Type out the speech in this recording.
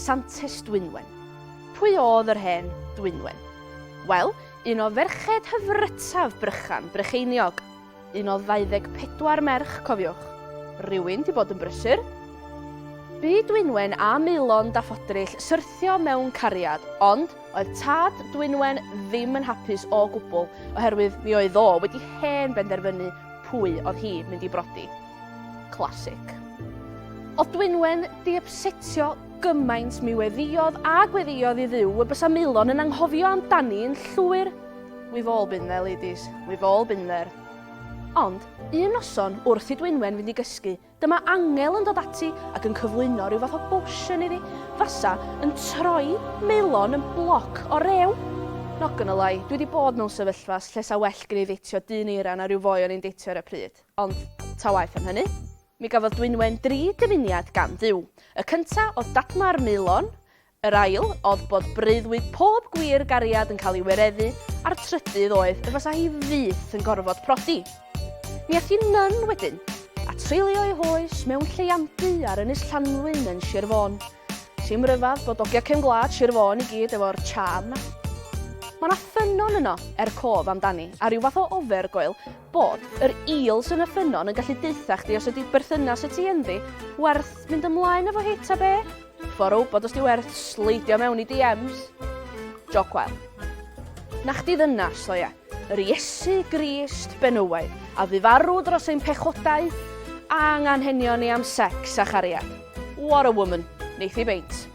Santes Dwynwen. Pwy oedd yr hen Dwynwen? Wel, un o ferched hyfrytaf Brychan, Brycheiniog. Un o 24 merch, cofiwch. Rhywun 'di bod yn brysur. Bu Dwynwen a Maelon Daffodrill syrthio mewn cariad, ond oedd tad Dwynwen ddim yn hapus o gwbl oherwydd mi oedd o wedi hen benderfynu pwy oedd hi mynd i brodi. Classic. Oedd Dwynwen 'di ypsetio gymaint mi weddïodd a gweddïodd i Dduw y bysa Maelon yn anghofio amdani yn llwyr. We've all been there, ladies. We've all been there. Ond, un noson, wrth i Dwynwen fynd i gysgu, dyma angel yn dod ati ac yn cyflwyno rhyw fath o botion iddi, fasa yn troi Maelon yn bloc o rew. Not gonna lie, dwi 'di bod mewn sefyllfa lle 'sa well gen i ddeitio dyn eira na rhyw foi o'n i'n deitio ar y pryd, ond ta waeth am hynny. Mi gafodd Dwynwen dri dymuniad gan Dduw. Y cynta oedd dadma'r Maelon, Yr ail oedd bod breuddwyd pob gwir gariad yn cael ei wireddu a'r trydydd oedd y fysa hi fyth yn gorfod prodi. Mi ath hi'n nun wedyn, a treulio ei hoes mewn lleiandy ar Ynys Llanddwyn yn Sir Fôn. Sim ryfedd bod ogia cefn gwlad Sir Fôn i gyd efo'r charm 'na. Mae 'na ffynnon yno, er cof amdani, a rhyw fath o ofergoel bod yr eels yn y ffynnon yn gallu deutha chdi os ydi berthynas y ti ynddi werth mynd ymlaen efo hi ta be'. Ffordd o wybod os di werth sleidio mewn i DMs. Joc wael. Na chdi ddynas, o ia. Yr Iesu Grist benywaidd, a fu farw dros ein pechodau a'n anghenion ni am secs a chariad. What a woman. Neith hi beint.